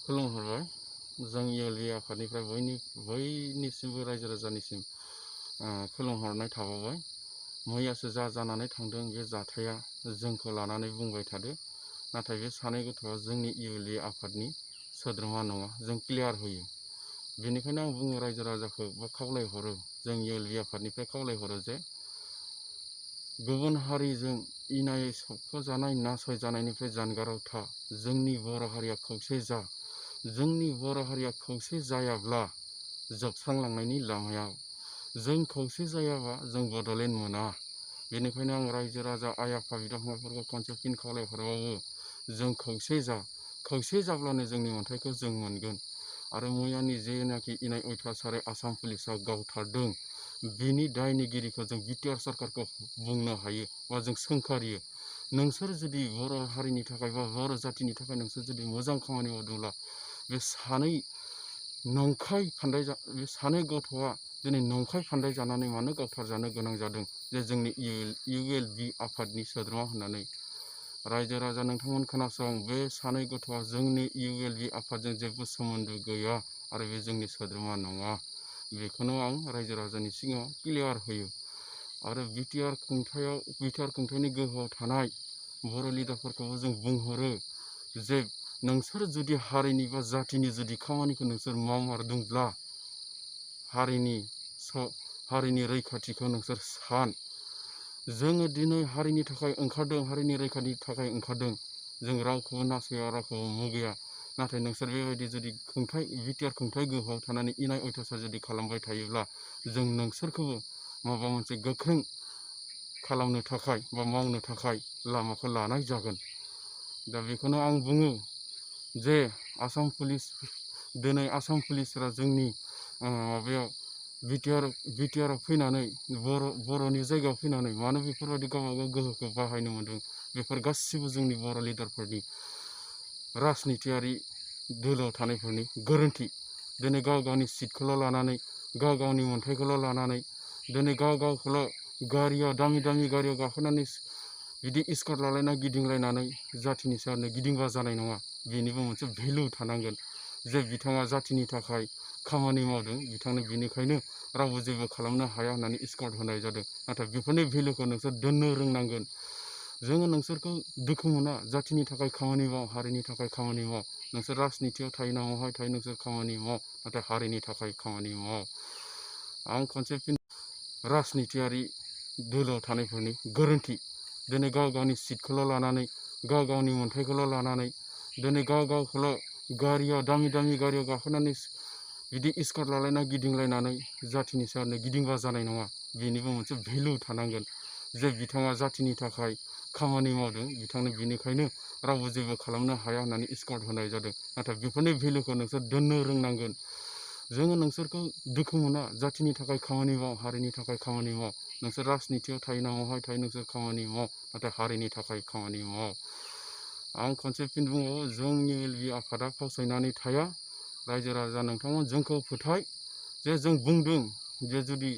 खुलुमहरबाय। जों ELV आफादनिफ्राय बयनिसिमबो रायजो राजानिसिम खुलुमहरनाय थाबावबाय। मैयासो जानानै थांदों बे जाथाया जोंखौ लानानै बुंबाय थादो, नाथाय बे सानै गथ'आ जोंनि ELV आफादनि सोद्रोमा नङा, जों क्लियार होयो। बेनिखायनो आं बुङो रायजो राजाखौ बा खावलायहरो, जों ELV आफादनिफ्राय खावलायहरो जे गुबुन हारिजों इनायै सोबख'जानाय नासयजानायनिफ्राय जानगाराव था। जोंनि बर' हारिया खौसे जा। जोंनि बर' हारिया खौसे जायाब्ला जोबस्रांलांनायनि लामायाव, जों खौसे जायाबा जों बड'लेण्ड मोना। बेनिखायनो आं रायजो राजा आइ आफा बिदा फंबायफोरखौ खनसे फिन खावलायहरबावो, जों खौसे जा। खौसे जाब्लानो जोंनि मोन्थायखौ जों मोनगोन। आरो मैयानि जेनाखि इनाय अयथासारै आसाम पुलिसा गावथारदों, बिनि दायनिगिरिखौ जों बिटिआर सरकारखौ बुंनो हायो बा जों सोंखारियो। नोंसोर जुदि बर' हारिनि थाखाय बा बर' जातिनि थाखाय नोंसोर जुदि मोजां खामानि मावदोंब्ला बे सानै गथ'आ दिनै नंखाय फान्दाय जानानै मानो गावथारजानो गोनां जादों जे जोंनि ELV आफादनि सोद्रोमा होननानै। रायजो राजा नोंथांमोन खोनासं, बे सानै गथ'आ जोंनि ELV आफादजों जेबो सोमोन्दो गैया आरो बे जोंनि सोद्रोमा नङा। बेखौनो आं रायजो राजानि सिगाङाव क्लियार होयो। आरो बिटिआर खुंथायनि गोहोआव थानाय बर' लिडारफोरखौबो जों बुंहरो जे नोंसोर जुदि हारिनि बा जातिनि जुदि खामानिखौ नोंसोर मावमारदोंब्ला हारिनि रैखाथिखौ नोंसोर सान। जोङो दिनै हारिनि थाखाय ओंखारदों, हारिनि रैखाथिनि थाखाय ओंखारदों। जों रावखौबो नासया, रावखौबो मुगैया। नाथाय नोंसोर बेबायदि जुदि बिटिआर खुंथाय गोहोआव थानानै इनाय अयथासार जुदि खालामबाय थायोब्ला जों नोंसोरखौबो माबा मोनसे गोख्रों खालामनो थाखाय बा मावनो थाखाय लामाखौ लानाय जागोन। दा बेखौनो आं बुङो जे दिनै आसाम पुलिसफोरा जोंनि माबायाव बिटिआराव फैनानै बर'नि जायगायाव फैनानै मानो बेफोरबायदि गावबागाव गोहोखौ बाहायनो मोन्दों, बेफोर गासिबो जोंनि बर' लिडारफोरनि राजनितियारि दोलोआव थानायफोरनि गोरोन्थि। दिनै गाव गावनि सिटखौल' लानानै, गाव गावनि मोन्थायखौल' लानानै, दिनै गाव गावखौल' दामि गारियाव गाखोनानै बिदि स्कट लालायना गिदिंलायनानै जातिनि सायावनो गिदिंबा जानाय नङा। बेनिबो मोनसे भेलु थानांगोन जे बिथाङा जातिनि थाखाय खामानि मावदों, बिथांनो बेनिखायनो रावबो जेबो खालामनो हाया होननानै स्कट होनाय जादों। नाथाय बेफोरनि भेलुखौ नोंसोर दोननो रोंनांगोन। जोङो नोंसोरखौ दुखु मोना, जातिनि थाखाय खामानि माव, हारिनि थाखाय खामानि माव। नोंसोर राजनितियाव थायो ना महाय थायो नोंसोर खामानि माव, नाथाय हारिनि थाखाय खामानि माव। आं खनसे फिन राजनितियारि दोलोआव थानायफोरनि गोरोन्थि। दिनै गाव गावनि सिटखौल' लानानै, गाव गावनि मोन्थायखौल' लानानै, दिनै गाव गावखौल' दामि गारियाव गाखोनानै बिदि स्कट लालायना गिदिंलायनानै जातिनि सायावनो गिदिंबा जानाय नङा। बेनिबो मोनसे भेलु थानांगोन जे बिथाङा जातिनि थाखाय खामानि मावदों, बिथांनो बेनिखायनो रावबो जेबो खालामनो हाया होननानै स्कट होनाय जादों। नाथाय बेफोरनि भेलुखौ नोंसोर दोननो रोंनांगोन। जोङो नोंसोरखौ दुखु मोना, जातिनि थाखाय खामानि माव, हारिनि थाखाय खामानि माव। नोंसोर राजनितियाव थायो ना महाय थायो नोंसोर खामानि माव, नाथाय हारिनि थाखाय खामानि माव। आं खनसे फिन बुंबावो, जोंनि ELV आफादा फावसायनानै थाया। रायजो राजा नोंथांमोन जोंखौ फोथाय जे जों बुंदों जे जुदि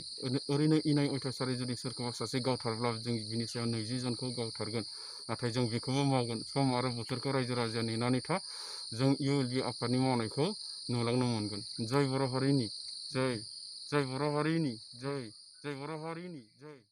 ओरैनो इनाय अयथासारै जुदि सोरखौबा सासे गावथारब्ला जों बिनि सायाव 20 जनखौ गावथारगोन। नाथाय जों बेखौबो मावगोन। सम आरो बोथोरखौ रायजो राजाया नेनानै था। जों ELV आफादनि मावनायखौ नुलांनो मोनगोन। जय बर' हारिनि जय, जय बर' हारिनि जय, जय बर' हारिनि जय।